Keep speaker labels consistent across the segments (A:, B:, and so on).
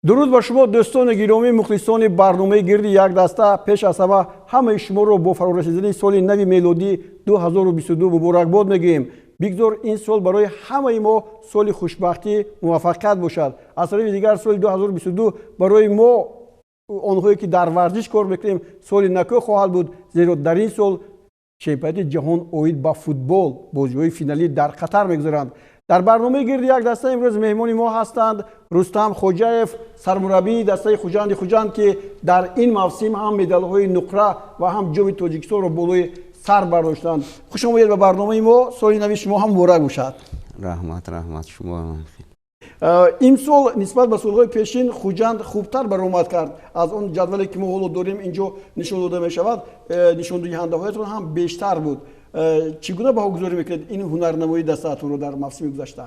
A: Дуруд ба шумо дӯстони гиромӣ, мухлисони барномаи гирди як даста. Пеш аз ҳама ҳамаи шуморо бо фарорасидани соли нави мелодӣ 2022 муборакбод мегӯем. Бигзор ин сол барои ҳамаи мо соли хушбахтӣ, муваффақият бошад. Аз тарафи дигар соли 2022 барои мо, онҳое ки дар варзиш кор мекунем, соли накӯ хоҳад буд, зеро дар ин сол чемпионати ҷаҳон оид ба футбол бозиҳои финалӣ дар Қатар мегузаранд. Дар барномаи гирди як даста имрӯз меҳмони мо ҳастанд Рустам Хоҷаев, сармураббии дастаи Хуҷанди Хуҷанд, ки дар ин мавсим ҳам медалҳои нуқра ва ҳам ҷоми Тоҷикистонро болои сар бардоштанд. Хуш омадед ба барномаи мо, соли нави шумо ҳам муборак бошад.
B: Раҳмат, раҳмат шумо.
A: Имсол нисбат ба солҳои пешин Хуҷанд хубтар баромад кард. Аз он ҷадвале ки мо ҳоло дорем инҷо нишон дода мешавад, нишондиҳандаҳоятон ҳам бештар буд. Чӣ гуна баҳогузорӣ мекунед ин ҳунарнамоии дастаатонро дар мавсими гузашта?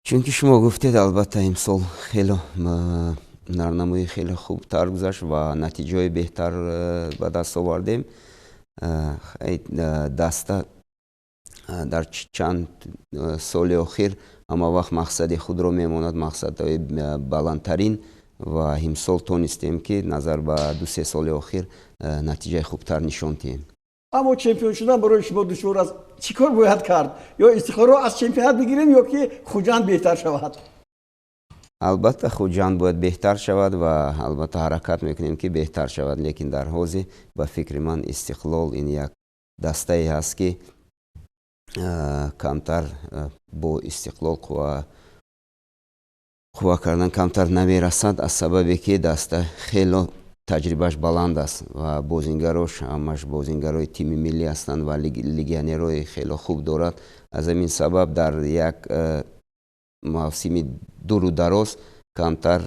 B: Чунки шумо гуфтед, албатта имсол хеле ҳунарнамоӣ хеле хубтар гузашт ва натиҷаҳои беҳтар ба даст овардем. Даста дар чанд соли охир ҳама вақт мақсади худро мемонад, мақсадҳои баландтарин, ва имсол тонистем ки назар ба 2-3 соли охир натиҷаи хубтар нишон диҳем.
A: Аммо чемпион шудан барои шумо душвор аст. Чӣ кор бояд кард? Ё Истиқлолро аз чемпионат бигирем, ё ки Хуҷанд беҳтар шавад?
B: Албатта Хуҷанд бояд беҳтар шавад ва албатта ҳаракат мекунем ки беҳтар шавад, лекин дар ҳозир ба фикри ман Истиқлол ин як дастае ҳаст ки камтар бо Истиқлол қувва кардан камтар намерасад, аз сабабе ки даста хело таҷрибааш баланд аст ва бозингарош ҳамаш бозингарои тими миллӣ ҳастанд ва легионерҳои хело хуб дорад. Аз ҳамин сабаб дар як мавсими дуру дароз камтар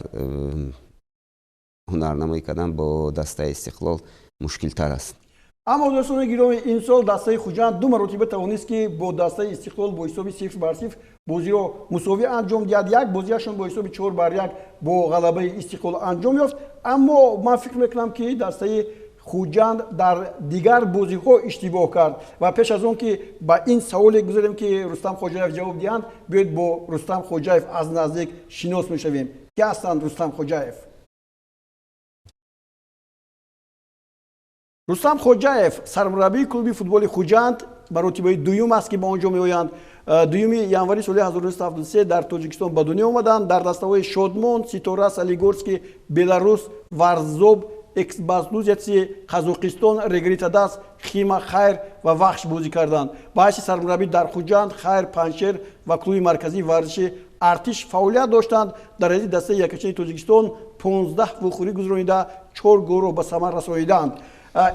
B: ҳунарнамоӣ кардан бо дастаи Истиқлол мушкилтар аст.
A: Аммо дӯстони гиромӣ, имсол дастаи Хуҷанд ду маротиба тавонист ки бо дастаи Истиқлол бо ҳисоби 0-0 бозиро мусовӣ анҷом диҳад. Як бозиашон бо ҳисоби 4-1 бо ғалабаи Истиқлол анҷом ёфт. Аммо ман фикр мекунам ки дастаи Хуҷанд дар дигар бозиҳо иштибоҳ кард. Ва пеш аз он ки ба ин саволе гузарем ки Рустам Хоҷаев ҷавоб диҳанд, биёед бо Рустам Хоҷаев аз наздик шинос мешавем. Ки ҳастанд Рустам Хоҷаев? Рустам Хоҷаев сармураббии клуби футболи Хуҷанд маротибаи дуюм аст ки ба он ҷо меоянд. 2 январи соли 1973 дар Тоҷикистон ба дунё омаданд. Дар дастаҳои Шодмон, Ситора, Солигорски, Беларус, Варзоб, Экибастузеци, Қазоқистон, Регар-ТадАЗ, Хима, Хайр ва Вахш бозӣ карданд. Ба ҳайси сармураббӣ дар Хуҷанд, Хайр, Панҷшер ва клуби марказии варзиши Артиш фаъолият доштанд. Дар ҳайати дастаи якачаи Тоҷикистон 15 вохӯрӣ гузаронида, 4 голро ба самар расонидаанд.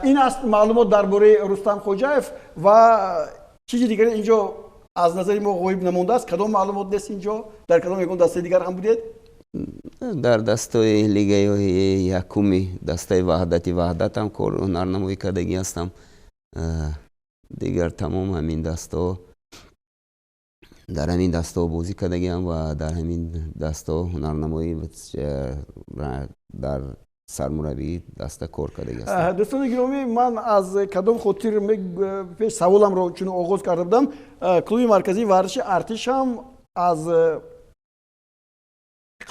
A: Ин аст маълумот дар бораи Рустам Хоҷаев. Ва чизи дигаре инҷо аз назари мо ғоиб намондааст. Кадом маълумот нест инҷо? Дар кадом ягон дастаи дигар ҳам будед?
B: Дар дастаи лигаи якуми дастаи Ваҳдати Ваҳдат ҳам кор ҳунарнамоӣ кардагӣ ҳастам. Дигар тамом ҳамин дастаҳо, дар ҳамин дастаҳо бозӣ кардагиам ва дар ҳамин дастаҳо ҳунарнамоӣ дар сармураббии даста кор кардагӣ ҳастам.
A: Дӯстони гиромӣ, ман аз кадом хотир пеш саволамро чун оғоз карда будам, клуби марказии варзиши Артиш ҳам аз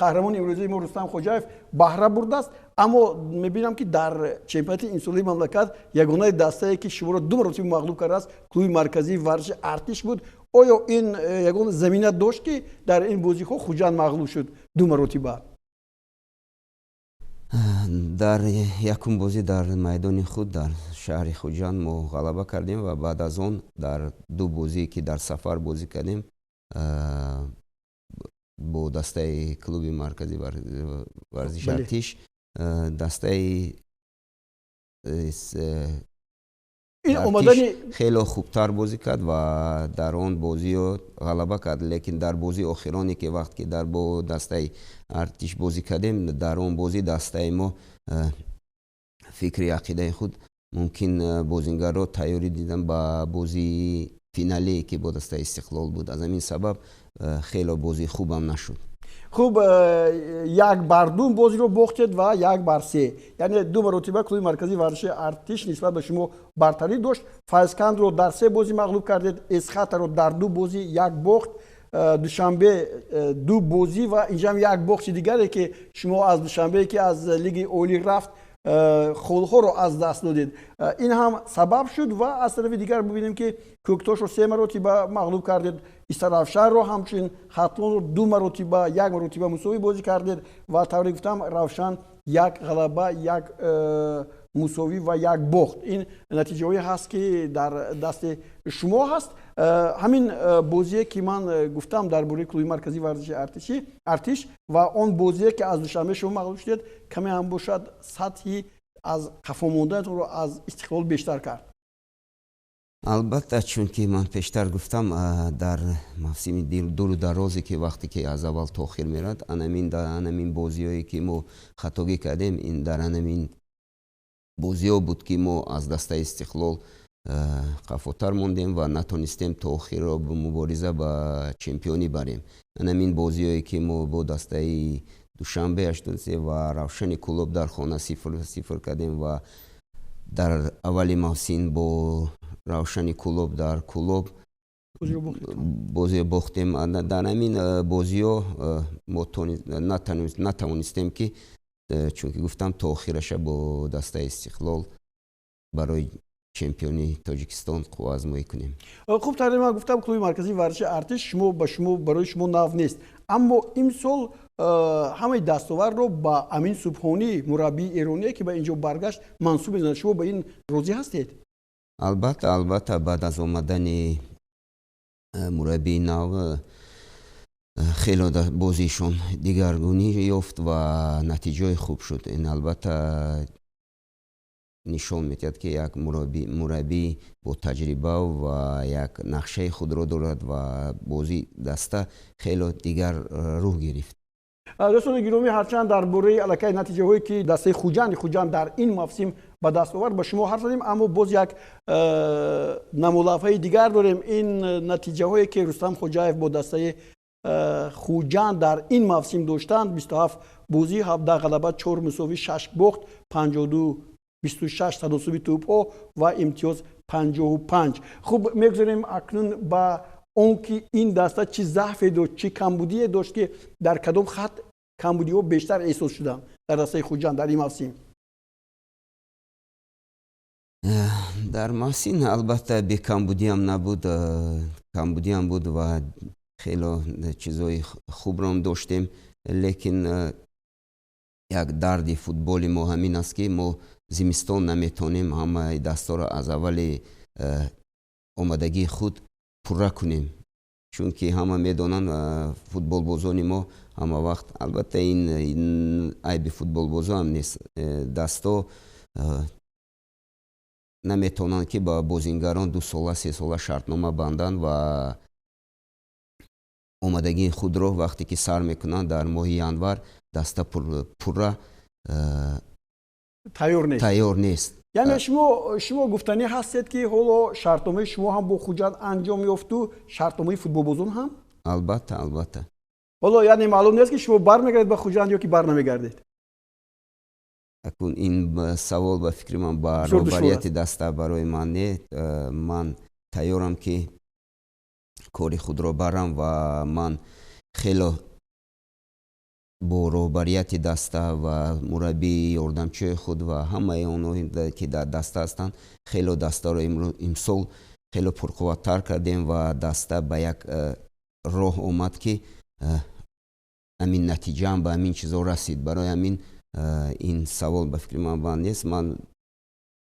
A: қаҳрамони имрӯзаи мо Рустам Хоҷаев баҳра бурдааст. Аммо мебинам ки дар чемпионати имсолаи мамлакат ягонаи дастае ки шуморо ду маротиба мағлуб кардааст клуби марказии варзиши Артиш буд. Оё ин ягон замина дошт ки дар ин бозиҳо Хуҷанд мағлуб шуд ду маротиба?
B: Дар якум бозӣ дар майдони худ дар шаҳри Хуҷанд мо ғалаба кардем ва баъд аз он дар ду бозие ки дар сафар бозӣ кардем бо дастаи клуби марказии варзиши Артиш, дастаи хело хубтар бозӣ кард ва дар он бозиё ғалаба кард. Лекин дар бозии охироне ки вақт ки дар бо дастаи Артиш бозӣ кардем, дар он бозӣ дастаи мо фикри ақидаи худ мумкин бозингарро тайёрӣ дидан ба бозии финалие ки бо дастаи Истиқлол буд. Аз ҳамин сабаб хело бозии хубам нашуд.
A: Хуб, 1-2 бозиро бохтед ва 1-3, яъне ду маротиба клуби марказии варзиши Артиш нисбат ба шумо бартарӣ дошт. Файзкандро дар се бозӣ мағлуб кардед, Эсхатаро дар ду бозӣ як бохт. Душанбе 2 бозӣ ва инҷам як бохти дигаре, ки шумо аз Душанбе, ки аз лиги олӣ рафт, холҳоро аз даст додед. Ин ҳам сабаб шуд. Ва аз тарафи дигар бибинем, ки Кӯктошро 3 маротиба мағлуб кардед, Истаравшанро, ҳамчунин Хатлонро 2 маротиба, 1 маротиба мусовӣ бозӣ кардед ва тавре гуфтам, Равшан 1 ғалаба, 1 мусовӣ ва 1 бохт. Ин натиҷаҳое ҳаст, ки дар дасти шумо ҳаст. Ҳамин бозие, ки ман гуфтам дар бораи клуби марказии варзиши Артиш ва он бозие, ки аз Душанбе шумо мағлуб шудед, каме ҳам бошад, сатҳи аз қафо монданатонро аз Истиқлол бештар кард.
B: Албатта, чунки ман пештар гуфтам, дар мавсими дуру дарозе, ки вақте ки аз аввал то охир мерад, анамин бозиҳое, ки мо хатогӣ кардем, ин дар анамин бозиҳо буд, ки мо аз дастаи Истиқлол қафотар мондем ва натонистем то охирро мубориза ба чемпионӣ барем. Анамин бозиҳое, ки мо бо дастаи Душанбе 83 ва Равшани Кӯлоб дар хона 0-0 кардем ва дар аввали мавсим бо Равшани Кӯлоб дар Кӯлоб бозиро бохтем. Дар ҳамин бозиҳо мо натавонистем, ки чунки гуфтам, то охираша бо дастаи Истиқлол барои чемпиони Тоҷикистон қувваазмоӣ кунем.
A: Хуб, тавре ман гуфтам, клуби марказии варзиши Артиш шумо ба шумо барои шумо нав нест, аммо имсол ҳамаи дастовардро ба Амин Субҳонӣ, мураббии эроние, ки ба инҷо баргашт, мансуб мезанад. Шумо ба ин розӣ ҳастед?
B: Албатта, албатта, баъд аз омадани мураббии нав хело бозишон дигаргунӣ ёфт ва натиҷаи хуб шуд. Ин албатта нишон медиҳад, ки як мураббӣ бо таҷриба ва як нақшаи худро дорад ва бозии даста хело дигар рӯҳ гирифт.
A: Дӯстони гиромӣ, ҳарчанд дар бораи аллакай натиҷаҳое, ки дастаи Хуҷанди Хуҷанд дар ин мавсим ба даст овард, ба шумо ҳарф задем, аммо боз як намолавҳаи дигар дорем. Ин натиҷаҳое, ки Рустам Хоҷаев бо дастаи Хуҷанд дар ин мавсим доштанд: 27 бозӣ, 17 ғалаба, 4 мусовӣ, 6 бохт, 52 26 таносуби тӯбҳо ва имтиёз 55. Хуб, мегузорем акнун ба он ки ин даста чӣ заъфе дошт, чӣ камбудие дошт, ки дар кадом хат камбудиҳо бештар эҳсос шуданд дар дастаи Хуҷанд дар ин мавсим.
B: Дар мавсим албатта бекамбудиам набуд, камбудиам буд ва хело чизҳои хубром доштем, лекин як дарди футболи мо ҳамин аст, ки мо зимистон наметонем ҳамаи дастаро аз аввали омадагии худ пурра кунем, чунки ҳама медонанд, футболбозони мо ҳама вақт, албатта, ин айби футболбозоам нест, дасто наметавонанд, ки ба бозингарон 2 сола, 3 сола шартнома банданд ва омадагии худро вақте ки сар мекунанд дар моҳи январ, даста пурра
A: тайёр нест.
B: Тайёр нест.
A: Яъне шумо гуфтанӣ ҳастед, ки ҳоло шартномаи шумо ҳам бо Хуҷанд анҷом ёфту шартномаи футболбозон ҳам?
B: Албатта, албатта.
A: Ҳоло яъне маълум нест, ки шумо бармегардед ба Хуҷанд ё ки бар намегардед?
B: Акун ин савол, ба фикри ман, ба роҳбарияти даста, барои ман не. Ман тайёрам, ки кори худро барам ва ман хело бо роҳбарияти даста ва мураббии ёрдамчиҳои худ ва ҳамаи онҳое, ки дар даста ҳастанд, хело дастаро имсол хело пурқувваттар кардем ва даста ба як роҳ омад, ки ҳамин натиҷаам ба ҳамин чизо расид. Барои ҳамин ин савол ба фикри ман банд нест. Ман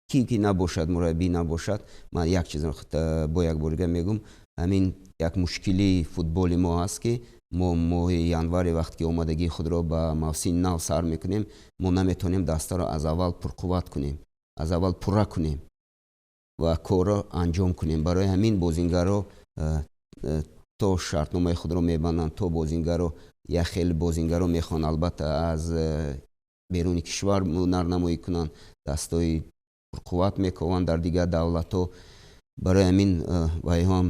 B: ки набошад, мураббӣ набошад, ман як чизро бо як борига мегӯм: ҳамин як мушкилии футболи мо ҳаст, ки мо моҳи январе, вақте ки омадагии худро ба мавсими нав сар мекунем, мо наметавонем дастаро аз аввал пурқувват кунем, аз аввал пурра кунем ва корро анҷом кунем. Барои ҳамин бозингарро то шартномаи худро мебанданд, то бозингарро, як хел бозингарро мехоҳанд, албатта, аз беруни кишвар ҳунарнамоӣ кунанд, дастҳои пурқувват мекованд дар дигар давлатҳо. Барои ҳамин вайҳоам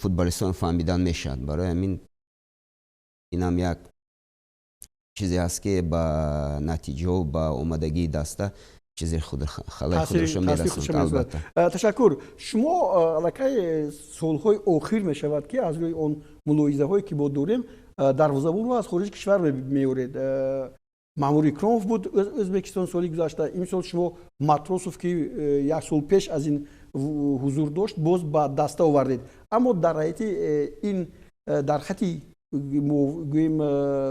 B: футболистон фаҳмидан мешавад. Барои ҳамин инам як чизе ҳаст, ки ба натиҷаҳо, ба омадагии даста Чизе халаи худашо мерасонд, албатта.
A: Ташаккур. Шумо аллакай солҳои охир мешавад, ки аз рӯи он мулоҳизаҳое, ки мо дорем, дарвозабонро аз хориҷи кишвар меоред. Маъмур Икромов буд, Ӯзбекистон, соли гузашта. Имсол шумо Матросов, ки як сол пеш аз ин ҳузур дошт, боз ба даста овардед. Аммо дар ҳайати ин дар хати, гӯем,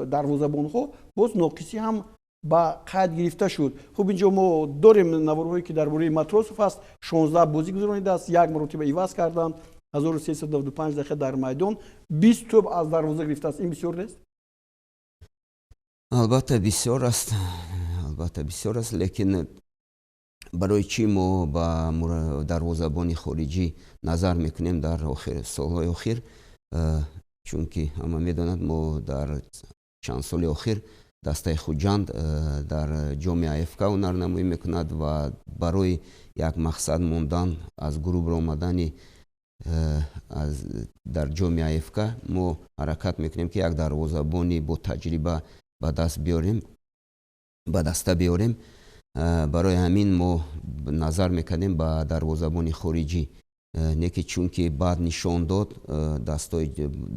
A: дарвозабонҳо боз ноқисӣ ҳам ба қайд гирифта шуд. Хуб, инҷо мо дорем наворҳое, ки дар бораи Матросов аст. 16 бозӣ гузаронидааст, як маротиба иваз карданд, 1395 дақиқа дар майдон, 20 тӯб аз дарвоза гирифтааст. Ин бисёр нест?
B: Албатта, бисёр аст, албатта, бисёр аст. Лекин барои чӣ мо ба дарвозабони хориҷӣ назар мекунем дар солҳои охир? Чунки ҳама медонад, мо дар чанд соли охир дастаи Хуҷанд дар ҷоми АФК ҳунарнамоӣ мекунад ва барои як мақсад мондан, аз гурӯҳ баромадани дар ҷоми АФК, мо ҳаракат мекунем, ки як дарвозабони бо таҷриба ба даст биёрем, ба даста биёрем. Барои ҳамин мо назар мекардем ба дарвозабони хориҷӣ. Не ки чунки баъд нишон дод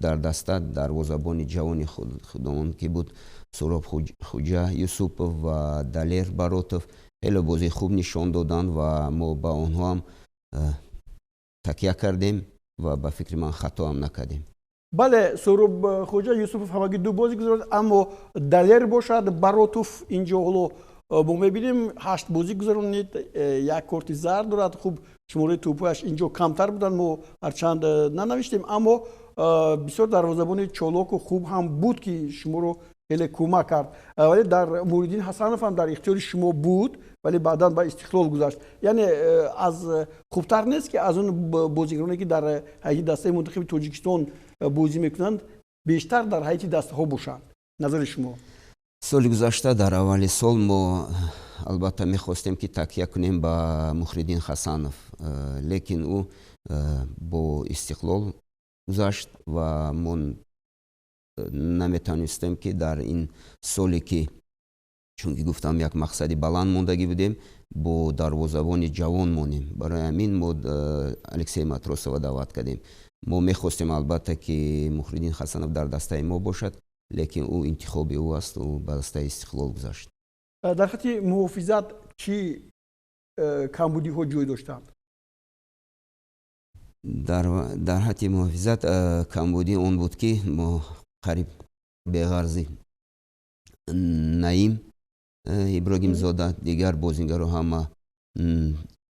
B: дар даста дарвозабони ҷавони худомон, ки буд Суроб Хуҷа Юсупов ва Далер Баротов, хеле бозии хуб нишон доданд ва мо ба онҳо ҳам такя кардем ва ба фикри ман, хато ҳам накардем.
A: Бале, Суроб Хуҷа Юсупов ҳамагӣ ду бозӣ гузаронд, аммо Далер бошад, Баротов, инҷо ҳоло мо мебинем, ҳашт бозӣ гузаронид, як корти зард дорад. Хуб, шумораи тӯбҳояш инҷо камтар буданд, мо ҳарчанд нанавиштем, аммо бисёр дарвозабони чолоку хуб ҳам буд, ки шуморо хеле кӯмак кард. Вале дар Муриддин Ҳасанов ҳам дар ихтиёри шумо буд, вале баъдан ба Истиқлол гузашт. Яъне аз хубтар нест, ки аз он бозигароне, ки дар ҳайати дастаи мунтахаби Тоҷикистон бозӣ мекунанд, бештар дар ҳайати дастаҳо бошанд? Назари шумо?
B: Соли гузашта дар аввали сол мо, албатта, мехостем, ки такя кунем ба Мухриддин Хасанов, лекин ӯ бо Истиқлол гузашт ва мо наметавонистем, ки дар ин соле, ки чунки гуфтам, як мақсади баланд мондагӣ будем, бо дарвозабони ҷавон монем. Барои ҳамин мо Алексей Матросова даъват кардем. Мо мехостем, албатта, ки Мухриддин Хасанов дар дастаи мо бошад, лекин ӯ интихоби ӯ аст, ӯ ба дастаи Истиқлол гузашт.
A: Дар хати муҳофизат чӣ камбудиҳо ҷой доштанд?
B: Дар хати муҳофизат камбудӣ он буд, ки мо қариб беғарзи Наим Иброгимзода дигар бозингаро ҳама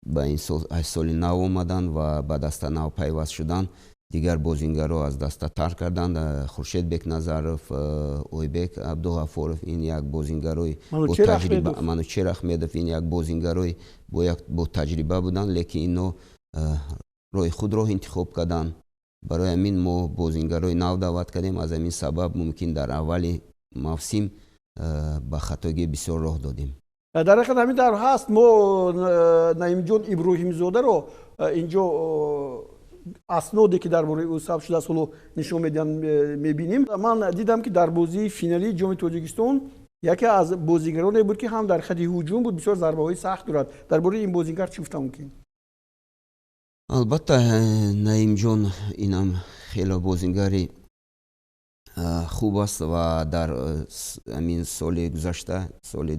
B: ба ин сол, аз соли нав омаданд ва ба даста нав пайваст шуданд. Дигар бозингаро аз даста тарк карданд: Хуршед Бекназаров, Ойбек Абдуғафоров, ин як бозингарои таҷриба, Манучер Ахмедов, ин як бозингарои бо таҷриба буданд, лекин ино роҳи худро интихоб карданд. Барои ҳамин мо бозингарои нав даъват кардем. Аз ҳамин сабаб мумкин дар аввали мавсим ба хатогӣ бисёр роҳ додем.
A: Дар ҳақиқат, ҳамин тавр ҳаст. Мо Наимҷон Иброҳимзодаро инҷо, асноде, ки дар бораи ӯ сабт шудааст, ҳоло нишон медиҳанд, мебинем. Ман дидам, ки дар бозии финалии Ҷоми Тоҷикистон яке аз бозигароне буд, ки ҳам дар хати ҳуҷум буд, бисёр зарбаҳои сахт дорад. Дар бораи ин бозингар чӣ гуфта мумкин?
B: Албатта, Наимҷон инам хело бозингари хуб аст ва дар ҳамин соли гузашта, соли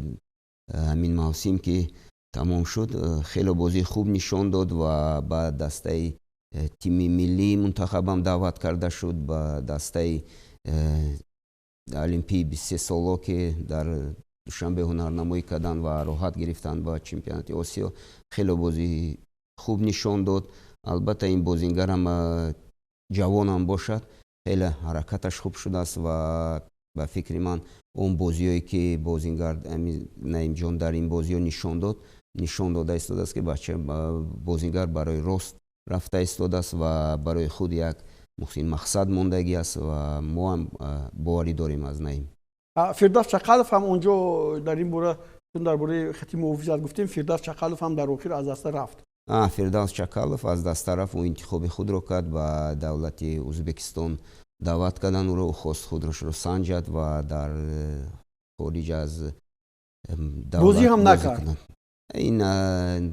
B: ҳамин мавсим, ки тамом шуд, хело бозии хуб нишон дод ва ба дастаи тими миллии мунтахабам даъват карда шуд, ба дастаи олимпии 23 соло, ки дар Душанбе ҳунарнамоӣ карданд ва роҳат гирифтанд ба чемпионати Осиё, хело бозии хуб нишон дод. Албатта, ин бозингарам ҷавонам бошад, хеле ҳаракаташ хуб шудааст ва ба фикри ман, он бозиҳое, ки бозингар Наимҷон дар ин бозиҳо нишон дод, нишон дода истодааст, ки бача бозингар барои рост рафта истодааст ва барои худ як муҳсин мақсад мондагӣ аст ва мо ҳам боварӣ дорем аз Наим.
A: Фирдавс Чақалов ҳам онҷо дар ин бора, чун дар бораи хати муҳофизат гуфтем, Фирдавс Чақалов ҳам дар охир аз даста рафт.
B: Фирдавс Чакалов аз даста рафт, ӯ интихоби худро кард, ба давлати Ӯзбекистон даъват карданд ӯро, хост худро санҷад ва дар хориҷ аз
A: бозӣ ҳам накард.
B: Ин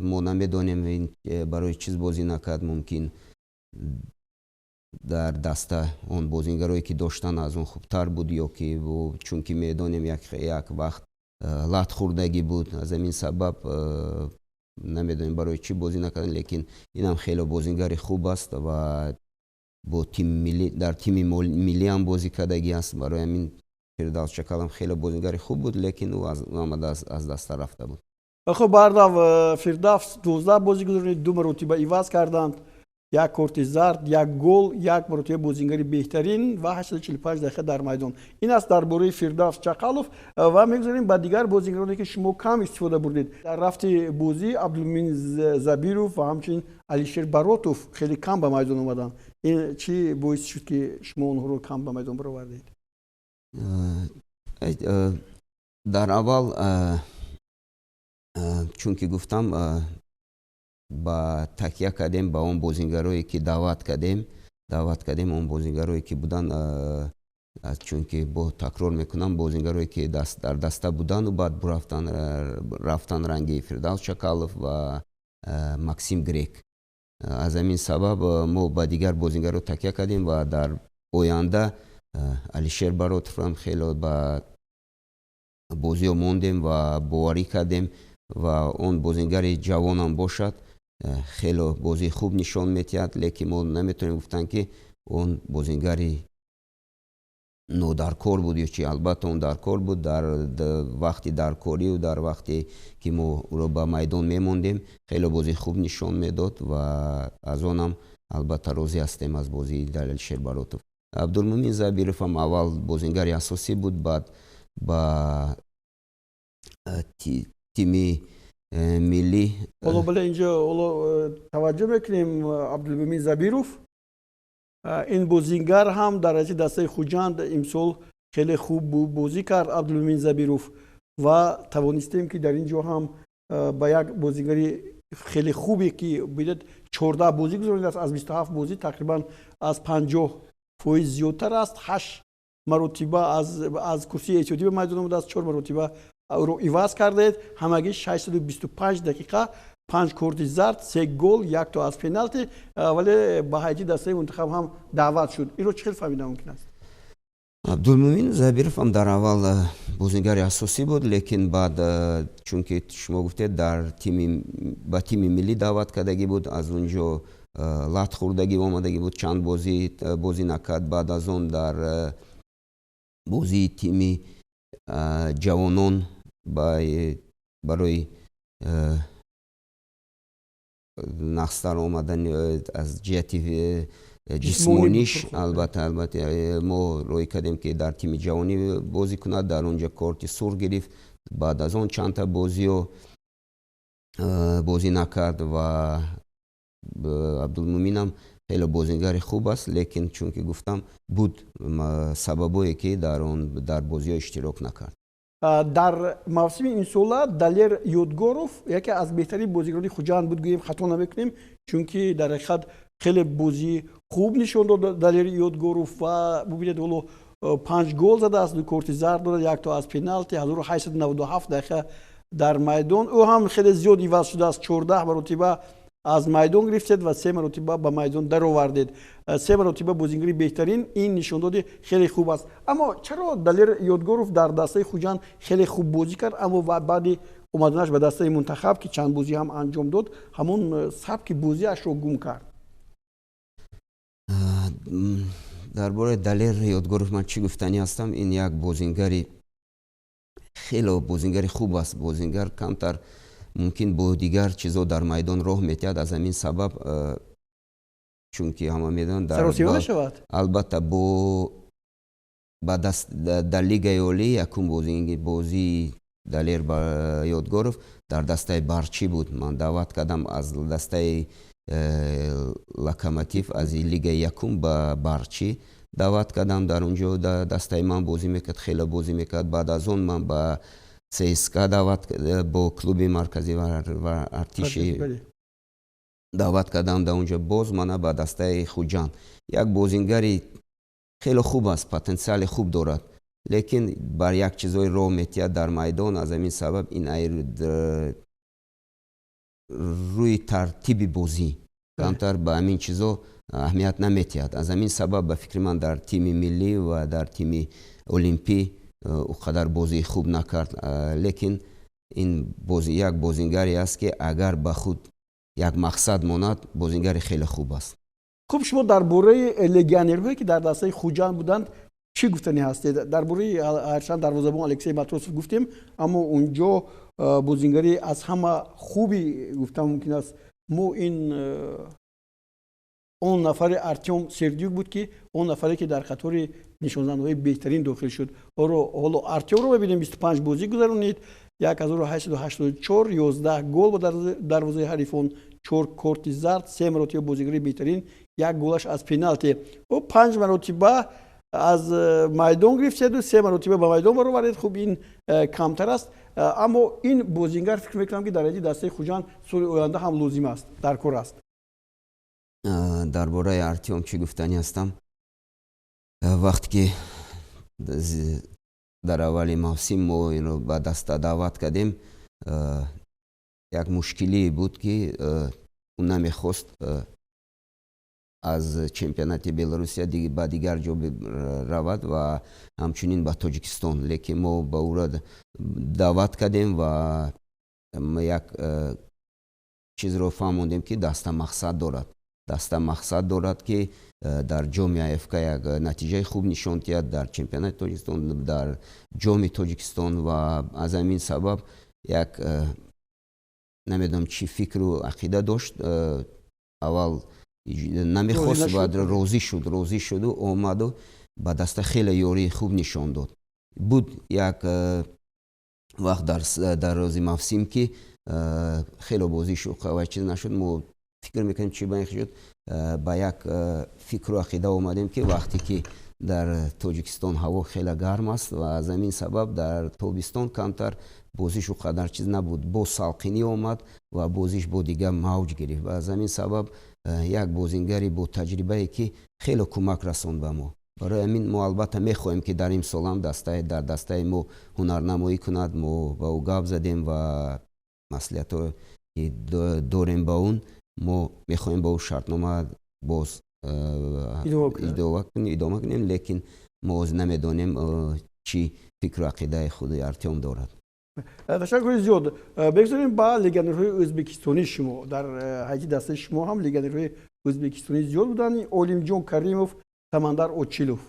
B: мо намедонем, ин барои чиз бозӣ накард. Мумкин, дар даста он бозингарое, ки доштан, аз он хубтар буд ё ки, чунки медонем, як вақт лат хӯрдагӣ буд, аз ҳамин сабаб намедонем, барои чӣ бозӣ накардем. Лекин инам хеле бозингари хуб аст ва бо тими миллӣ, дар тими миллиам бозӣ кардагӣ аст. Барои ҳамин Фирдавс Чакалам хеле бозингари хуб буд, лекин ӯ омада аз даста рафта буд.
A: Хуб, бардав, Фирдавс 12 бозӣ гузаронид, ду маротиба иваз карданд, як корти зард, як гол, як маротиба бозингари беҳтарин ва 845 дақиқа дар майдон. Ин аст дар бораи Фирдавс Чақалов. Ва мегузарем ба дигар бозингароне, ки шумо кам истифода бурдед. Дар рафти бозӣ Абдулмумин Забиров ва ҳамчунин Алишер Баротов хеле кам ба майдон омаданд. Ин чӣ боис шуд, ки шумо онҳоро кам ба майдон баровардед?
B: Дар аввал, чунки гуфтам, ба такя кардем ба он бозингарое, ки даъват кардем, он бозингарое, ки буданд. Чунки бо такрор мекунам, бозингарое, ки дар даста буданду баъд рафтан, ранги Фирдавс Чакалов ва Максим Грек. Аз ҳамин сабаб мо ба дигар бозингаро такя кардем ва дар оянда Алишер Баротовам хеле ба бозиҳо мондем ва боварӣ кардем ва он бозингари ҷавонам бошад, хеле бозии хуб нишон медиҳад. Лекин мо наметавонем гуфтан, ки он бозингари нодаркор буд ё чи. Албатта, он даркор буд. Дар вақти даркориву дар вақте ки мо ӯро ба майдон мемондем, хеле бозии хуб нишон медод ва аз онам, албатта, розӣ ҳастем аз бозии Алишер Баротов. Абдулмумин Забировам аввал бозингари асосӣ буд, баъд ба тими миллӣ.
A: Ҳоло, бале, инҷо ҳоло таваҷҷӯҳ мекунем. Абдулмумин Забиров, ин бозингар ҳам дар ҳайати дастаи Хуҷанд имсол хеле хуб бозӣ кард, Абдулмумин Забиров, ва тавонистем, ки дар ин ҷо ҳам ба як бозингари хеле хубе, ки бидед, 14 бозӣ гузаронидааст аз 27 бозӣ, тақрибан аз 50% зиёдтар аст. Ҳашт маротиба аз курсии эҳтиётӣ ба майдон омадааст, чор маротиба ӯро иваз кардаед. Ҳамагӣ 625 дақиқа, панҷ корти зард, се гол, як то аз пеналти, вале ба ҳайати дастаи мунтахаб ҳам даъват шуд. Инро чӣ хел фаҳмида мумкин аст?
B: Абдулмумин Забиров ҳам дар аввал бозингари асосӣ буд, лекин баъд, чунки шумо гуфтед, дар тими ба тими миллӣ даъват кардагӣ буд, аз он ҷо лат хӯрдагӣ омадагӣ буд, чанд бозӣ бозӣ накард. Баъд аз он дар бозии тими ҷавонон барои нақстар омадан аз ҷиҳати ҷисмониш, албатта, мо рӯй кардем, ки дар тими ҷавонӣ бозӣ кунад. Дар он ҷо корти сурх гирифт. Баъд аз он чандта бозиҳо бозӣ накард. Ва Абдулмуминам хеле бозингари хуб аст, лекин, чунки гуфтам, буд сабабое, ки дар он дар бозиҳо иштирок накард.
A: Дар мавсими имсола Далер Ёдгоров яке аз беҳтарин бозигарони Хуҷанд буд, гӯем, хато намекунем, чунки дар ҳақиқат хеле бозии хуб нишон дод Далер Ёдгоров. Ва бубинед, ҳоло панҷ гол задааст, ду корти зард дорад, як то аз пеналти, 1897 дақиқа дар майдон. Ӯ ҳам хеле зиёд иваз шудааст, 14 маротиба аз майдон гирифтед ва се маротиба ба майдон даровардед, се маротиба бозингари беҳтарин. Ин нишондоди хеле хуб аст. Аммо чаро Далер Ёдгоров дар дастаи Хуҷанд хеле хуб бозӣ кард, аммо баъди омаданаш ба дастаи мунтахаб, ки чанд бозӣ ҳам анҷом дод, ҳамон сабки бозиашро гум кард?
B: Дар бораи Далер Ёдгоров ман чӣ гуфтанӣ ҳастам? Ин як бозингари хеле бозингари хуб аст. Бозингар камтар мумкин бо дигар чизо дар майдон роҳ метиҳад. Аз ҳамин сабаб, чунки ҳама медонанд, албатта, бо дар лигаи олӣ якум бозии Далер Ёдгоров дар дастаи Барчӣ буд. Ман даъват кардам аз дастаи Локомотив, аз лигаи якум ба Барчӣ даъват кардам. Дар он ҷо дастаи ман бозӣ мекард, хеле бозӣ мекард. Баъд аз он ман ба ЦСКА даъват, бо клуби марказӣ ва Артиши даъват кардам. Дар он ҷо боз мана ба дастаи Хуҷанд. Як бозингари хеле хуб аст, потенсиали хуб дорад, лекин бар як чизҳои роҳ метиҳад дар майдон. Аз ҳамин сабаб ин Рӯи тартиби бозӣ камтар ба ҳамин чизо аҳамият наметиҳад. Аз ҳамин сабаб, ба фикри ман, дар тими миллӣ ва дар тими олимпӣ ӯ қадар бозии хуб накард. Лекин ин як бозингаре аст, ки агар ба худ як мақсад монад, бозингари хеле хуб аст.
A: Хуб, шумо дар бораи легионерҳое, ки дар дастаи Хуҷанд буданд, чӣ гуфтанӣ ҳастед? Дар бораи ҳарчанд дарвозабон Алексей Матросов гуфтем, аммо унҷо бозингари аз ҳама хуби гуфтан мумкин аст мо ин он нафари Артем Сердюк буд, ки он нафаре, ки дар қатори нишонзандаҳои беҳтарин дохил шуд. Ҳоло Артемро мебинем, 25 бозӣ гузаронид, 1884, 11 гол ба дарвозаи ҳарифон, чор корти зард, се маротиба бозигари беҳтарин, як голаш аз пеналти. Ӯ панҷ маротиба аз майдон гирифтеду се маротиба ба майдон баровардед. Хуб, ин камтар аст, аммо ин бозингар, фикр мекунам, ки дар ҳайати дастаи Хуҷанд соли оянда ҳам лозим аст, дар кор аст.
B: Дар бораи Артем чӣ гуфтанӣ ҳастам? Вақте ки дар аввали мавсим мо инро ба даста даъват кардем, як мушкилие буд, ки ӯ намехост аз чемпионати Беларусия ба дигар ҷо равад ва ҳамчунин ба Тоҷикистон. Лекин мо ба ӯро даъват кардем ва як чизро фаҳмондем, ки даста мақсад дорад, даста мақсад дорад, ки дар ҷоми АФК як натиҷаи хуб нишон диҳад, дар чемпионати Тоҷикистон, дар ҷоми Тоҷикистон. Ва аз ҳамин сабаб як намедонам чӣ фикру ақида дошт, аввал намехост, баъд розӣ шуд, розӣ шуду омаду ба даста хеле ёрии хуб нишон дод. Буд як вақт дар рӯзи мавсим, ки хеле бозӣ ва чиз нашуд. Мо фикр мекунем, чӣ ба ин шуд. Ба як фикру ақида омадем, ки вақте ки дар Тоҷикистон ҳаво хеле гарм аст ва аз ҳамин сабаб дар тобистон камтар бозиш ӯ қадар чиз набуд, боз салқинӣ омад ва бозиш бо дигар мавҷ гирифт. Ва аз ҳамин сабаб як бозингари бо таҷрибае, ки хеле кӯмак расонд ба мо. Барои ҳамин мо албатта мехоҳем, ки дар имсолам дар дастаи мо ҳунарнамоӣ кунад. Мо ба ӯ гап задем ва маслиҳатҳое ки дорем ба он, мо мехоҳем ба ӯ шартнома боз идома кунем, лекин мо ҳозир намедонем, чӣ фикру ақидаи худи Артем дорад.
A: Ташаккури зиёд. Бигзорем ба легионерҳои ӯзбекистонӣ. Шумо дар ҳайати дастаи шумо ҳам легионерҳои ӯзбекистонӣ зиёд буданд: Олимҷон Каримов, Самандар Очилов.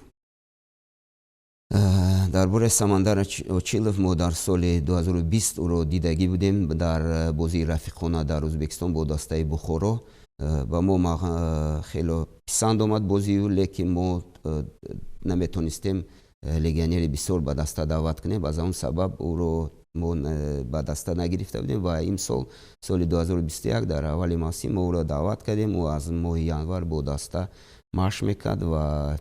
B: Дар бораи Самандар Очилов, мо дар соли 2020 ӯро дидагӣ будем дар бозии рафиқона дар Ӯзбекистон бо дастаи Бухоро. Ба мо хело писанд омад бозии ӯ, лекин мо наметонистем легионери бисёр ба даста даъват кунем. Аз он сабаб ӯро мо ба даста нагирифта будем. Ва имсол, соли 2021, дар аввали мавсим мо ӯро даъват кардем. Ӯ аз моҳи январ бо даста машқ мекард ва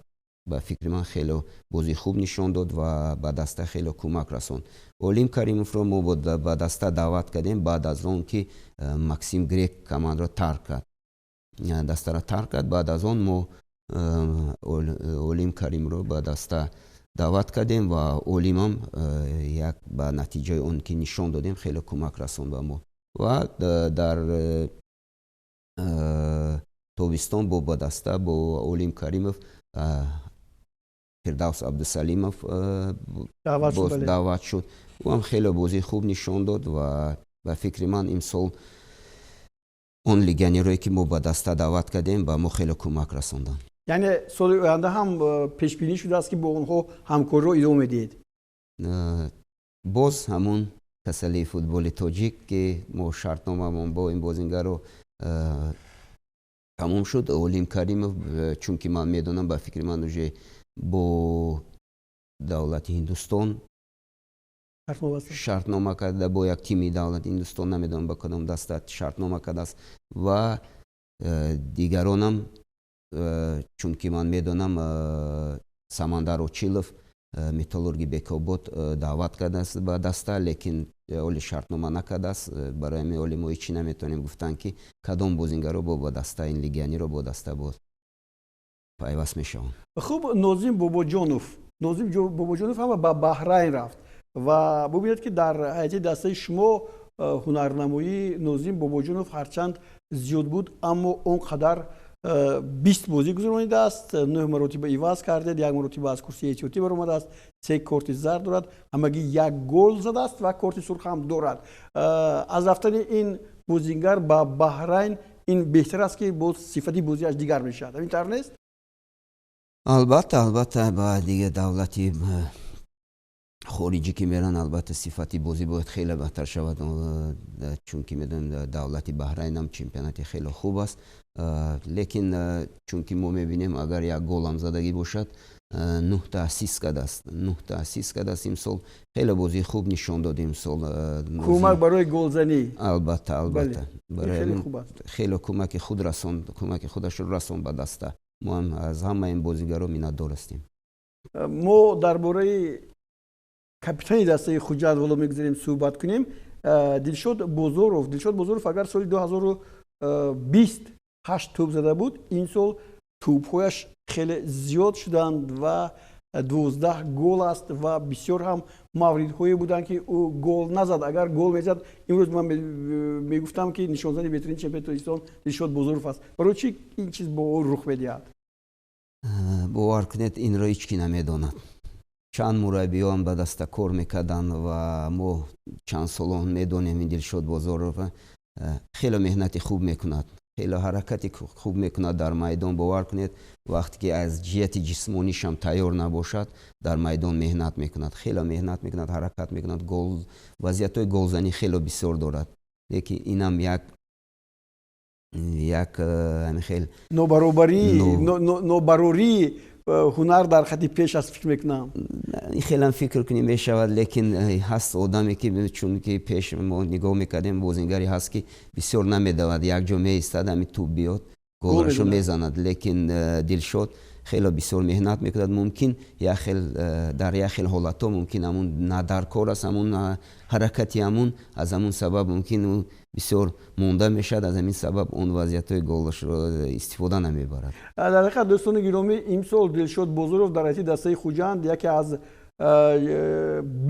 B: ба фикри ман хеле бозии хуб нишон дод ва ба даста хеле кӯмак расонд. Олим Каримовро мо ба даста даъват кардем баъд аз он ки Максим Грек командаро тарк кард, дастаро тарк кард. Баъд аз он мо Олим Каримро ба даста даъват кардем ва Олимам як ба натиҷаи он ки нишон додем, хеле кӯмак расонд ба мо. Ва дар тобистон бо ба даста бо Олим Каримов Фирдавс Абдусалимов даъват шуд. Ӯ ҳам хеле бозии хуб нишон дод. Ва ба фикри ман, имсол он легионерое, ки мо ба даста даъват кардем, ба мо хеле кӯмак расонданд.
A: Яъне соли оянда ҳам пешбинӣ шудааст, ки бо онҳо ҳамкориро идома медиҳед?
B: Боз ҳамун касалии футболи тоҷик, ки мо шартномамон бо ин бозингаро тамом шуд. Олим Каримов, чунки ман медонам, ба фикри ман, уже бо давлати Ҳиндустон шартнома карда, бо як тими давлати Ҳиндустон, намедонам, ба кадом даста шартнома кардааст. Ва дигаронам, чунки ман медонам, Самандар Очилов Металлурги Бекобод даъват кардааст ба даста, лекин оли шартнома накардааст. Барои ҳамин оли мо ҳечи наметавонем гуфтан, ки кадом бозингаро бо ба даста, ин легионеро бо даста боз пайваст мешаванд.
A: Хуб, Нозим Бобоҷонов. Нозим Бобоҷонов ҳама ба Баҳрайн рафт ва бубинед, ки дар ҳайати дастаи шумо Ҳунарнамоии Нозим Бобоҷонов ҳарчанд зиёд буд, аммо он қадар 20 бозӣ гузаронидааст, 9 маротиба иваз кардед, як маротиба аз курсии эҳтиётӣ баромадааст, се корти зард дорад, ҳамагӣ як гол задааст ва корти сурх ҳам дорад. Аз рафтани ин бозингар ба Баҳрайн ин беҳтар аст, ки боз сифати бозиаш дигар мешавад, ҳамин тавр нест?
B: Албатта, албатта, ба дигар давлати хориҷӣ ки меранд, албатта, сифати бозӣ бояд хеле беҳтар шавад, чунки медонем, давлати Баҳрайнам чемпионати хеле хуб аст. Лекин чунки мо мебинем, агар як голам задагӣ бошад, нӯҳта ассист кардааст, 9та ассист кардааст. Имсол хеле бозии хуб нишон дод имсол.
A: Кӯмак барои голзанӣ.
B: Албатта, албатта, хеле кӯмаки худ расонд, кӯмаки худашро расонд ба даста. Мо ҳам аз ҳама ин бозигаро миннатдор ҳастем.
A: Мо дар бораи капитани дастаи Хуҷанд ҳоло мегузарем суҳбат кунем. Дилшод Бозоров. Дилшод Бозоров агар соли 2020 ҳашт тӯб зада буд, ин сол тӯбҳояш хеле зиёд шуданд ва 12 гол аст ва бисёр ҳам мавридҳое буданд, ки ӯ гол назад. Агар гол мезад, имрӯз ман мегуфтам, ки нишонзани беҳтарин чемпиони Тоҷикистон Дилшод Бозоров аст. Барои чӣ ин чиз бо ӯ рух медиҳад?
B: Бовар кунед, инро ҳеҷ кӣ намедонад. Чанд мураббиёам ба даста кор мекарданд ва мо чанд солон медонем ин Дилшод Бозоров хеле меҳнати хуб мекунад, хеле ҳаракати хуб мекунад дар майдон. Бовар кунед, вақте ки аз ҷиҳати ҷисмонишам тайёр набошад, дар майдон меҳнат мекунад, хеле меҳнат мекунад, ҳаракат мекунад, гол, вазъиятҳои голзанӣ хеле бисёр дорад. Лекин инам як ҳамин хел
A: нобаробарӣ, нобарории ҳунар дар хати пеш аст, фикр мекунам.
B: Хелам фикр кунӣ мешавад, лекин ҳаст одаме, ки чунки пеш мо нигоҳ мекардем, бозингаре ҳаст, ки бисёр намедавад, якҷо меистад, ҳамин тӯб биёд, голашо мезанад. Лекин Дилшод хеле бисёр меҳнат мекунад. Мумкин, як хел дар як хел ҳолатҳо мумкин ҳамун надаркор аст, ҳамун ҳаракати ҳамун, аз ҳамун сабаб мумкин ӯ бисёр монда мешавад, аз ҳамин сабаб он вазъиятҳои голашро истифода намебарад.
A: Дар ҳақиқат, дӯстони гиромӣ, имсол Дилшод Бозоров дар ҳайати дастаи Хуҷанд яке аз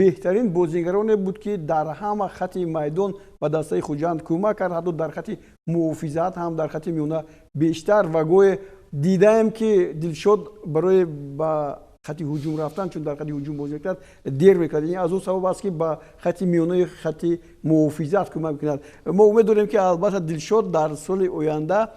A: беҳтарин бозингароне буд, ки дар ҳама хати майдон ба дастаи Хуҷанд кӯмак кард, ҳатто дар хати муҳофизат ҳам, дар хати миёна бештар. Ва гоҳе дидаем, ки Дилшод барои ба хати ҳуҷум рафтан, чун дар хати ҳуҷум бозӣ мекард, дер мекард. Ин аз он сабаб аст, ки ба хати миёнаи хати муҳофизат кӯмак мекунад. Мо умед дорем, ки албатта Дилшод дар соли оянда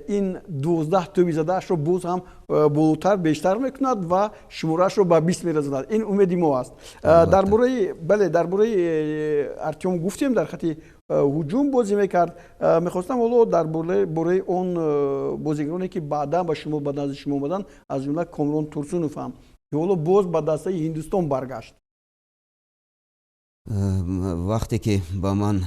A: ин 12 тӯби задаашро боз ҳам болотар, бештар мекунад ва шумораашро ба 20 мерасонад. Ин умеди мо аст. Дар бораи, бале, дар бораи Артём гуфтем, дар хати ҳуҷум бозӣ мекард. Мехостам ҳоло дар бораи он бозигароне, ки баъдан ба шумо, ба назди шумо омаданд, аз ҷумла Комрон Турсунов ҳам, ки ҳоло боз ба дастаи Ҳиндустон баргашт.
B: Вақте ки ба ман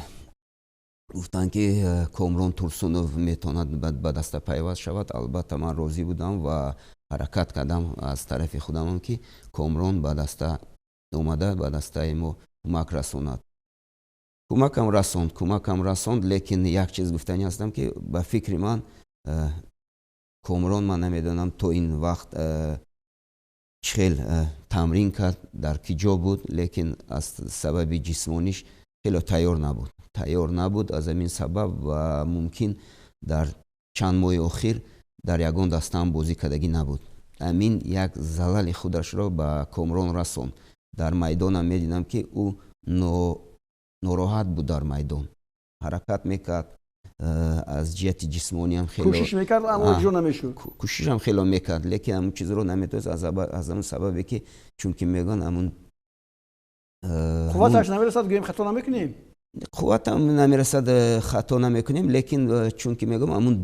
B: гуфтанд, ки Комрон Турсунов метавонад ба даста пайваст шавад, албатта, ман розӣ будам ва ҳаракат кардам аз тарафи худамам, ки Комрон ба даста омада, ба дастаи мо кӯмак расонад. Кӯмакам расонд, кӯмакам расонд, лекин як чиз гуфтанӣ ҳастам, ки ба фикри ман Комрон, ман намедонам, то ин вақт чӣ хел тамрин кард, дар ки ҷо буд, лекин аз сабаби ҷисмониш хеле тайёр набуд, тайёр набуд. Аз ҳамин сабаб ва мумкин дар чанд моҳи охир дар ягон дастаам бозӣ кардагӣ набуд. Ҳамин як залали худашро ба Комрон расонд. Дар майдонам медидам, ки ӯ нороҳат буд, дар майдон ҳаракат мекард, аз ҷиҳати ҷисмониам
A: кӯшиш мекард, аммо иҷро намешуд.
B: Кӯшишам хело мекард, лекин ҳамун чизро наметавонист, аз ҳамун сабабе ки, чунки мегӯянд, ҳамун
A: қувваташ намерасад, гӯем, хато намекунем?
B: Қувватам намерасад, хато намекунем, лекин чунки мегӯям, ҳамун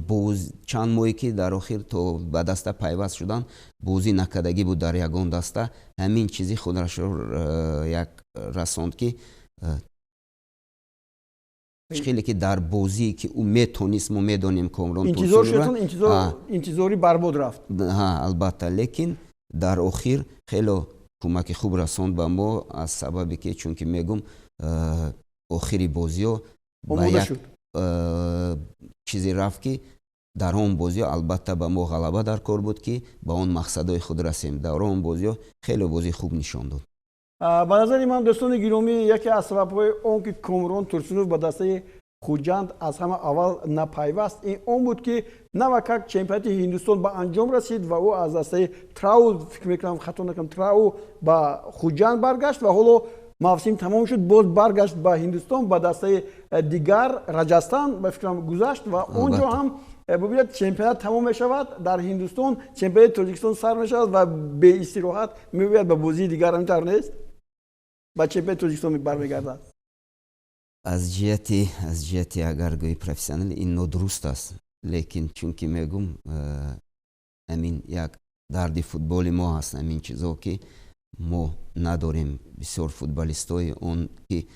B: чанд моҳе ки дар охир то ба даста пайваст шудан, бозӣ накардагӣ буд дар ягон даста. Ҳамин чизи худашро як расонд, ки хеле ки дар бозие ки ӯ метонист, мо медонем Комрон
A: Интизор шудатон, интизорӣ барбод рафт.
B: Албатта, лекин дар охир хело кӯмаки хуб расонд ба мо, аз сабабе ки, чунки мегум, охири бозиҳо ба як чизе рафт, ки дар он бозиҳо албатта ба мо ғалаба дар кор буд, ки ба он мақсадҳои худ расем. Дар он бозиҳо хеле бозии хуб нишон дод.
A: Ба назари ман, дӯстони гиромӣ, яке аз сабабҳои он ки Комрон Турсунов ба дастаи Хуҷанд аз ҳама аввал напайваст, ин он буд, ки навакак чемпионати Ҳиндустон ба анҷом расид ва ӯ аз дастаи Трау, фикр мекунам, хато накунам, Трау ба Хуҷанд баргашт ва ҳоло мавсим тамом шуд, боз баргашт ба Ҳиндустон, ба дастаи дигар, Раҷастан ба фикрам, гузашт ва он ҷо ҳам бубинед, чемпионат тамом мешавад дар Ҳиндустон, чемпионати Тоҷикистон сар мешавад ва беистироҳат меояд ба бозии дигар. Ҳамин нест, ба чемпионати Тоҷикистон бармегардад.
B: Аз ҷиҳати агар гӯи профессионал, ин нодуруст аст, лекин чунки мегум, амин як дарди футболи мо ҳаст, амин чизо, ки мо надорем бисёр футболистои он ки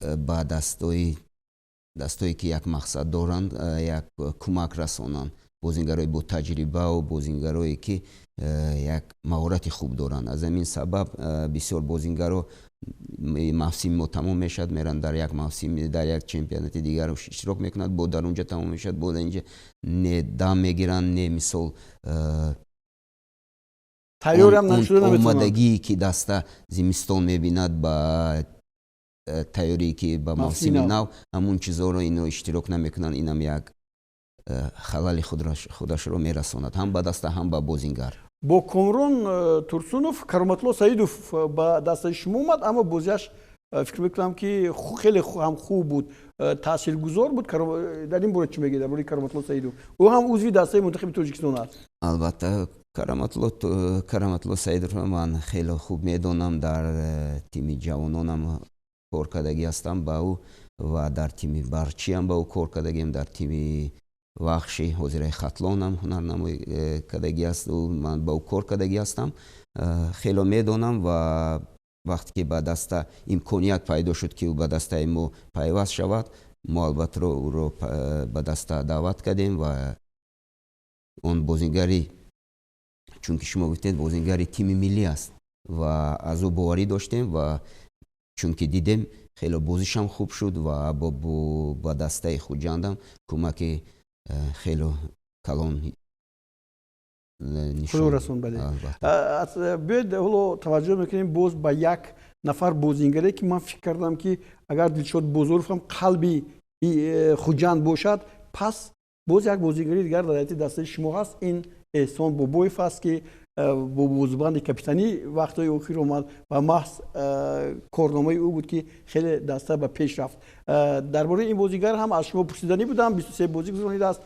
B: ба дастое ки як мақсад доранд, як кӯмак расонанд, бозингарои бо таҷрибаву бозингарое ки як маҳорати хуб доранд. Аз ҳамин сабаб бисёр бозингаро мавсими мо тамом мешавад, меранд дар як мавсим дар як чемпионати дигар иштирок мекунанд, бо дар унҷа тамом мешавад, бо дар инҷа не дам мегиранд, не мисол омодагие ки даста зимистон мебинад ба тайёрие ки ба мавсими нав, ҳамун чизоро ино иштирок намекунанд. Инам як халали худашро мерасонад ҳам ба даста, ҳам ба бозингар.
A: Бо Комрон Турсунов Кароматло Саидов ба дастаи шумо омад, аммо бозиаш, фикр мекунам, ки хеле ҳам хуб буд, таъсиргузор буд. Дар ин бора чӣ мегӯед, дар бораи Кароматло Саидов? Ӯ ҳам узви дастаи мунтахаби Тоҷикистон аст.
B: Албатта, Кароматло Саидовро ман хеле хуб медонам, дар тими ҷавононам кор кардагӣ ҳастам ба ӯ ва дар тими Барчиам ба ӯ кор кардагиам, дар тими Вахши, ҳозираи Хатлонам ҳунарнамоӣ кардагӣ аст, ман ба ӯ кор кардагӣ ҳастам, хело медонам. Ва вақте ки ба даста имконият пайдо шуд, ки ӯ ба дастаи мо пайваст шавад, мо албатта ӯро ба даста даъват кардем. Ва он бозингари, чунки шумо гуфтед, бозингари тими миллӣ аст ва аз ӯ боварӣ доштем ва чунки дидем, хело бозишам хуб шуд ва ба дастаи Хуҷандам кӯмаки хело калон.
A: Худо расон, бале. Биёед, ҳоло таваҷҷӯҳ мекунем боз ба як нафар бозингаре, ки ман фикр кардам, ки агар Дилшод Бозоров ҳам қалби Хуҷанд бошад, пас боз як бозингари дигар дар ҳайати дастаи шумо ҳаст. Ин Эҳсон Бобоев аст, ки бо бозубанди капитанӣ вақтҳои охир омад ва маҳз корномаи ӯ буд, ки хеле даста ба пеш рафт. Дар бораи ин бозигар ҳам аз шумо пурсиданӣ будам. 23 бозӣ гузаронидааст,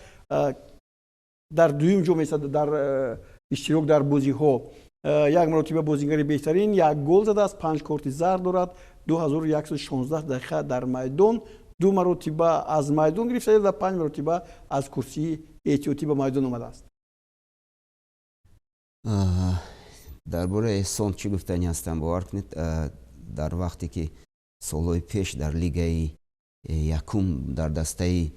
A: дар дуюм ҷо месад дар иштирок дар бозиҳо, як маротиба бозингари беҳтарин, як гол задааст, панҷ корти зард дорад, 2116 дақиқа дар майдон, ду маротиба аз майдон гирифта ва панҷ маротиба аз курсии эҳтиётӣ ба майдон омадааст.
B: Дар бораи Эҳсон чӣ гуфтанӣ ҳастам? Бовар кунед, дар вақте ки солҳои пеш дар лигаи якум дар дастаи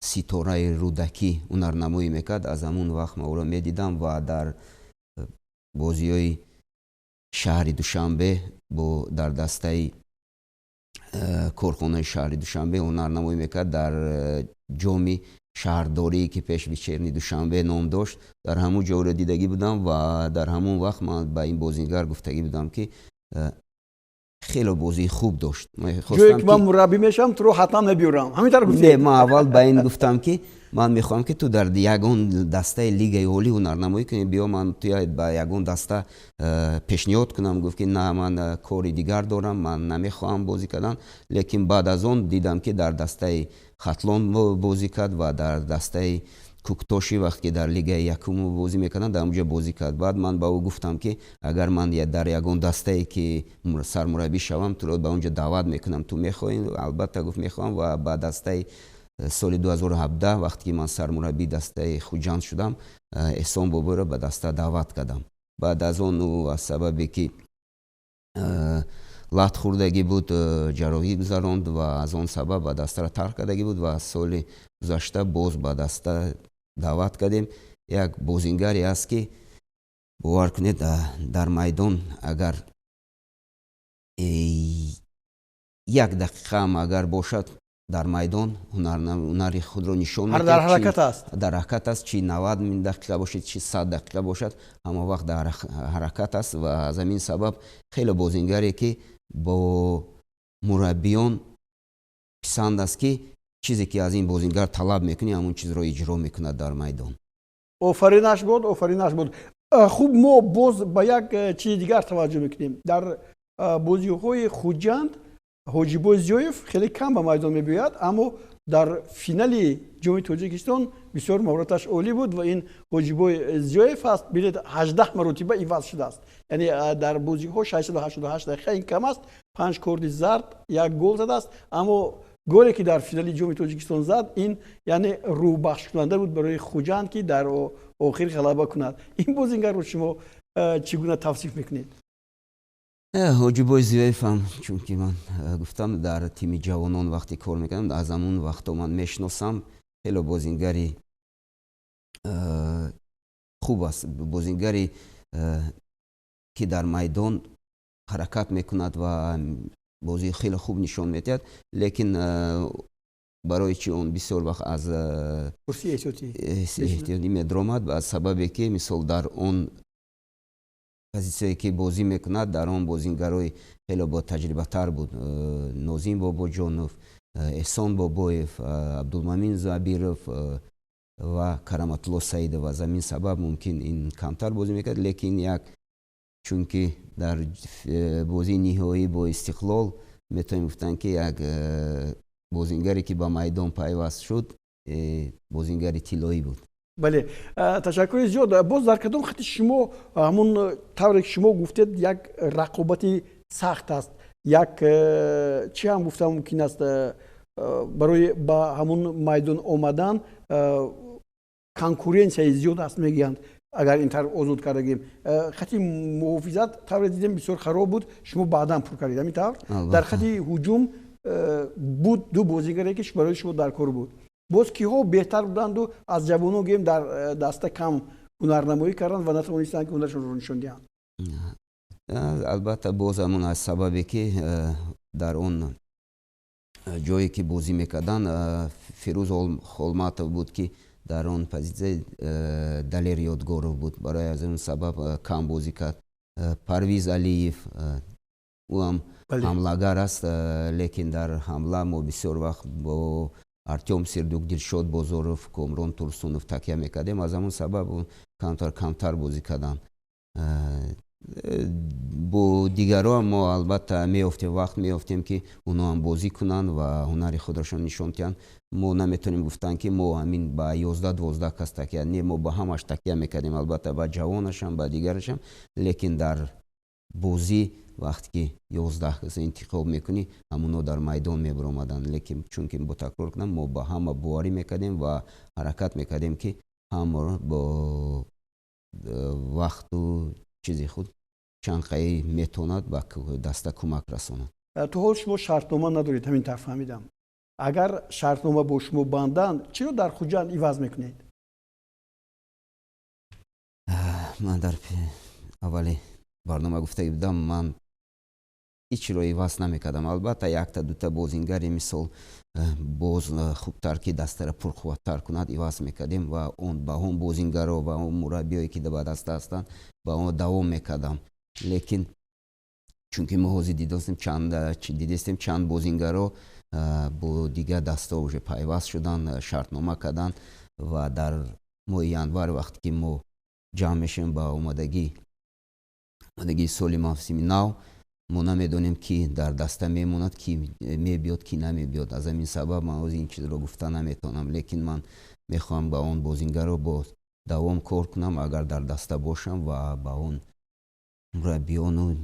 B: Ситораи Рӯдакӣ ҳунарнамоӣ мекард, аз ҳамун вақт ман ӯро медидам ва дар бозиҳои шаҳри Душанбе бо дар дастаи корхонаи шаҳри Душанбе ҳунарнамоӣ мекард. Дар ҷоми шаҳрдорие ки пеш Вечерний Душанбе ном дошт, дар ҳамун ҷо ӯро дидагӣ будам ва дар ҳамон вақт ман ба ин бозингар гуфтагӣ будам, ки хеле бозии хуб дошт.
A: Ҷое ки ман мураббӣ мешавам, туро ҳатман мебиёрам, ҳамин тавр гуфтед?
B: Не, ман аввал ба ин гуфтам, ки ман мехоҳам, ки ту дар ягон дастаи лигаи олӣ ҳунарнамоӣ кунӣ, биё, ман туя ба ягон даста пешниҳод кунам. Гуфт, ки на, ман кори дигар дорам, ман намехоҳам бозӣ кардан. Лекин баъд аз он дидам, ки дар дастаи Хатлон бозӣ кард ва дар дастаи Куктоши, вақте ки дар лигаи якум бозӣ мекарданд, дар онҷо бозӣ кард. Баъд ман ба ӯ гуфтам, ки агар ман дар ягон дастае ки сармураббӣ шавам, туро ба онҷо даъват мекунам, ту мехоҳӣ? Албатта, гуфт, мехоҳам. Ва ба дастаи соли 2017, вақте ки ман сармураббии дастаи Хуҷанд шудам, Эҳсон Бобоеро ба даста даъват кардам. Баъд аз он ӯ аз сабабе ки лат хӯрдагӣ буд, ҷарроҳӣ гузаронд ва аз он сабаб ба дастаро тарк кардагӣ буд ва соли гузашта боз ба даста даъват кардем. Як бозингаре аст, ки бовар кунед, дар майдон агар як дақиқаам агар бошад. Дар майдон ҳунари худро нишон
A: дар ҳаракат аст.
B: Дар ҳаракат аст, чи 90 дақиқа бошад, чи 100 дақиқа бошад, ҳама вақт дар ҳаракат аст ва аз ҳамин сабаб хеле бозингаре, ки бо мураббиён писанд аст, ки чизе ки аз ин бозингар талаб мекунӣ, ҳамон чизро иҷро мекунад дар майдон.
A: Офаринаш бод, офаринаш бод. Хуб, мо боз ба як чизи дигар таваҷҷӯҳ мекунем. Дар бозиҳои Хуҷанд Ҳоҷибой Зиёев хеле кам ба майдон мебиёяд, аммо дар финали Ҷоми Тоҷикистон бисёр маҳораташ олӣ буд ва ин Ҳоҷибой Зиёев аст. Бинед, 18 маротиба иваз шудааст, яъне дар бозиҳо 688 дақиқа, ин кам аст. Панҷ корди зард, як гол задааст, аммо голе ки дар финали Ҷоми Тоҷикистон зад, ин яъне рӯҳбахшкунанда буд барои Хуҷанд, ки дар охир ғалаба кунад. Ин бозингарро шумо чӣ гуна тавсиф мекунед?
B: Ҳоҷибой Зиёевам, чунки ман гуфтам, дар тими ҷавонон вақте кор мекардам, аз ҳамун вақто ман мешиносам. Хело бозингари хуб аст, бозингари ки дар майдон ҳаракат мекунад ва бозии хеле хуб нишон медиҳад. Лекин барои чи он бисёр вақт аз эҳтиётӣ медаромад? Аз сабабе ки, мисол, дар он позитсияе ки бозӣ мекунад, дар он бозингарои хеле ботаҷрибатар буд: Нозим Бобоҷонов, Эҳсон Бобоев, Абдулмамин Забиров ва Караматулло Саидов. Аз ҳамин сабаб мумкин ин камтар бозӣ мекард. Лекин як чунки дар бозии ниҳоӣ бо Истиқлол метавонем гуфтан, ки як бозингаре ки ба майдон пайваст шуд, бозингари тиллоӣ буд.
A: Бале, ташаккури зиёд. Боз дар кадом хати шумо, ҳамун тавре ки шумо гуфтед, як рақобати сахт аст, як чӣ ҳам гуфта мумкин аст, барои ба ҳамун майдон омадан конкуренсияи зиёд аст мегӯянд, агар ин тавр озод карда гирем. Хати муҳофизат, тавре дидем, бисёр хароб буд, шумо баъдан пур кардед, ҳамин тавр. Дар хати ҳуҷум буд ду бозигаре, ки барои шумо дар кор буд. Боз киҳо беҳтар буданду аз ҷавонон гӯем дар даста кам ҳунарнамоӣ карданд ва натавонистанд, ки ҳунаршонро нишон диҳанд?
B: Албатта, боз ҳамон аз сабабе ки дар он ҷое ки бозӣ мекарданд, Фирӯз Холматов буд, ки дар он позитсия Далер Ёдгоров буд, барои аз он сабаб кам бозӣ кард. Парвиз Алиев, ӯ ҳам ҳамлагар аст, лекин дар ҳамла мо бисёр вақт бо Артём Сердюк, Дилшод Бозоров, Комрон Турсунов такя мекардем. Аз ҳамон сабаб камтар камтар бозӣ карданд. Бо дигарон мо албатта меёфтем, вақт меёфтем, ки онҳо ҳам бозӣ кунанд ва ҳунари худрашон нишон диҳанд. Мо наметавонем гуфтан, ки мо ҳамин ба 11-12 кас такя, не, мо ба ҳамаш такя мекардем, албатта, ба ҷавонашам, ба дигарашам. Лекин дар бозӣ вақте ки 11 кас интихоб мекунӣ, ҳамонҳо дар майдон мебаромаданд. Лекин чунки бо такрор кунам, мо ба ҳама боварӣ мекардем ва ҳаракат мекардем, ки ҳамаро бо вақту чизи худ чанд қаи метавонад ба даста кӯмак расонад.
A: То ҳол шумо шартнома надоред, ҳамин тавр фаҳмидам. Агар шартнома бо шумо банданд, чиро дар Хуҷанд иваз мекунед?
B: Ман дар аввали барнома гуфта будам, ман ҳечро иваз намекардам. Албатта, якта дута бозингари, мисол, боз хубтар, ки дастара пурқувваттар кунад, иваз мекардем ва он ба он бозингаро ва он мураббиое ки ба даста ҳастанд, ба он давом мекардам. Лекин чунки мо ҳозир дидостем чанд, дидестем, чанд бозингаро бо дигар дастао уже пайваст шуданд, шартнома карданд ва дар моҳи январ, вақте ки мо ҷамъ мешавем ба омодагии соли мавсими нав, мо намедонем, ки дар даста мемонад, ки мебиёд, ки намебиёд. Аз ҳамин сабаб ман ҳозир ин чизро гуфта наметавонам. Лекин ман мехоҳам ба он бозингаро бо давом кор кунам, агар дар даста бошам, ва ба он мураббиёну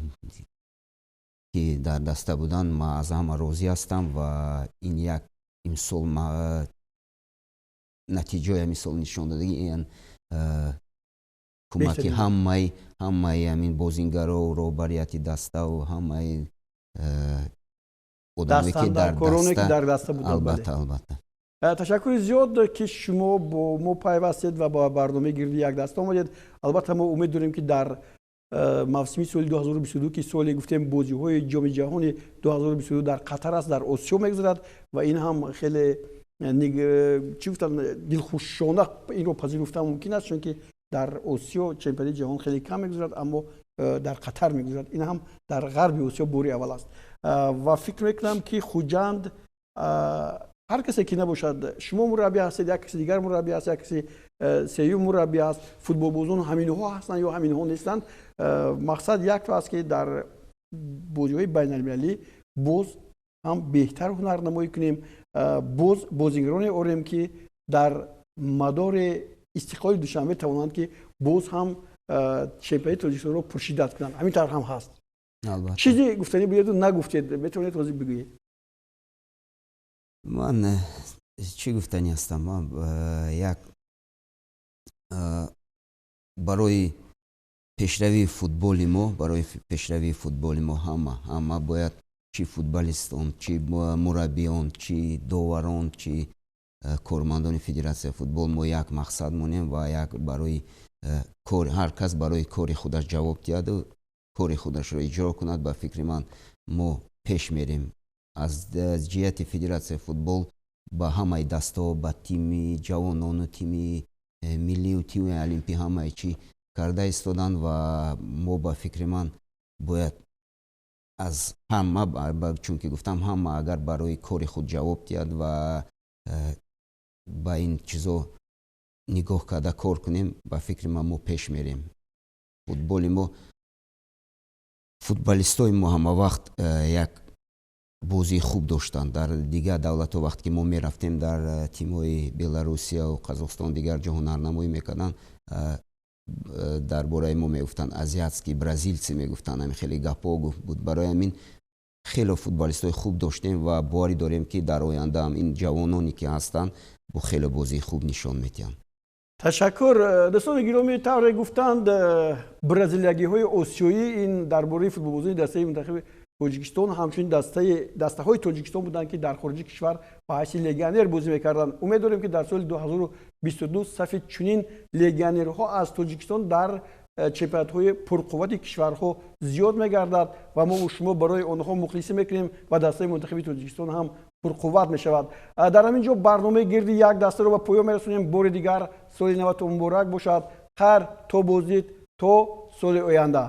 B: ки дар даста буданд, ман аз ҳама розӣ ҳастам. Ва ин як имсол натиҷаи ҳамин сол нишон додагӣ, ин кӯмаки ҳамаи ҳамин бозингаро, роҳбарияти даставу ҳамаи одамое ки
A: дар даста буданд.
B: Албатта, албатта.
A: Ташаккури зиёд, ки шумо бо мо пайвастед ва ба барномаи «Гирди як даста» омадед. Албатта, мо умед дорем, ки дар Мавсими соли 2022, ки соли гуфтем бозиҳои Ҷоми ҷаҳони 2022 дар Қатар аст, дар Осиё мегузарад ва ин ҳам хеле, чӣ гуфтам, дилхушона инро пазируфтан мумкин аст, чунки дар Осиё чемпионати ҷаҳон хеле кам мегузарад, аммо дар Қатар мегузарад. Ин ҳам дар ғарби Осиё бори аввал аст. Ва фикр мекунам, ки Хуҷанд ҳар касе ки набошад, шумо мураббӣ ҳастед, як каси дигар мураббӣ аст, як каси сеюм мураббӣ аст, футболбозон ҳаминҳо ҳастанд ё ҳаминҳо нестанд, мақсад як аст, ки дар бозиҳои байналмилалӣ боз ҳам беҳтар ҳунарнамоӣ кунем, боз бозигароне орем, ки дар мадори Истиқлоли Душанбе тавонанд, ки боз ҳам чемпионати Тоҷикистонро пуршиддат кунанд. Ҳамин тавр ҳам ҳаст. Чизе гуфтанӣ будеду нагуфтед, метавонед ҳозир бигӯед.
B: Ман чӣ гуфтанӣ ҳастам? Ман як барои пешравии футболи мо, барои пешравии футболи мо ҳама бояд, чӣ футболистон, чӣ мураббиён, чӣ доварон, чӣ кормандони федератсияи футбол, мо як мақсад монем ва як барои кор, ҳар кас барои кори худаш ҷавоб диҳаду кори худашро иҷро кунад, ба фикри ман, мо пеш мерем. Аз ҷиҳати федератсияи футбол ба ҳамаи дастаҳо, ба тими ҷавонону тими миллию тими олимпӣ ҳамаи чӣ карда истоданд ва мо, ба фикри ман, бояд аз ҳама, чунки гуфтам, ҳама агар барои кори худ ҷавоб диҳад ва ба ин чизо нигоҳ карда кор кунем, ба фикри ман, мо пеш мерем. Футболи мо, футболистои мо ҳама вақт як бозии хуб доштанд. Дар дигар давлатҳо, вақте ки мо мерафтем, дар тимҳои Беларусияу Қазоқистон, дигар ҷо ҳунарнамоӣ мекарданд, дар бораи мо мегуфтанд: «Азиатские бразильцы», мегуфтанд. Ҳамин хеле гапҳо буд. Барои ҳамин хеле футболистои хуб доштем ва боварӣ дорем, ки дар ояндаам ин ҷавононе ки ҳастанд, бо хеле бозии хуб нишон медиҳанд.
A: Ташаккур. Дӯстони гиромӣ, тавре гуфтанд, бразилиягиҳои осиёӣ, ин дар бораи футболбозони дастаи мунтахаби Тоҷикистон, ҳамчунин дастаҳои Тоҷикистон буданд, ки дар хориҷи кишвар ба ҳайси легионер бозӣ мекарданд. Умед дорем, ки дар соли 2022 сафи чунин легионерҳо аз Тоҷикистон дар чемпионатҳои пурқуввати кишварҳо зиёд мегардад ва мо шумо барои онҳо мухлисӣ мекунем ва дастаи мунтахаби Тоҷикистон ҳам пурқувват мешавад. Дар ҳамин ҷо барномаи «Гирди як дастаро ба поён мерасонем. Бори дигар соли наватон муборак бошад. Хайр, то боздид, то соли оянда.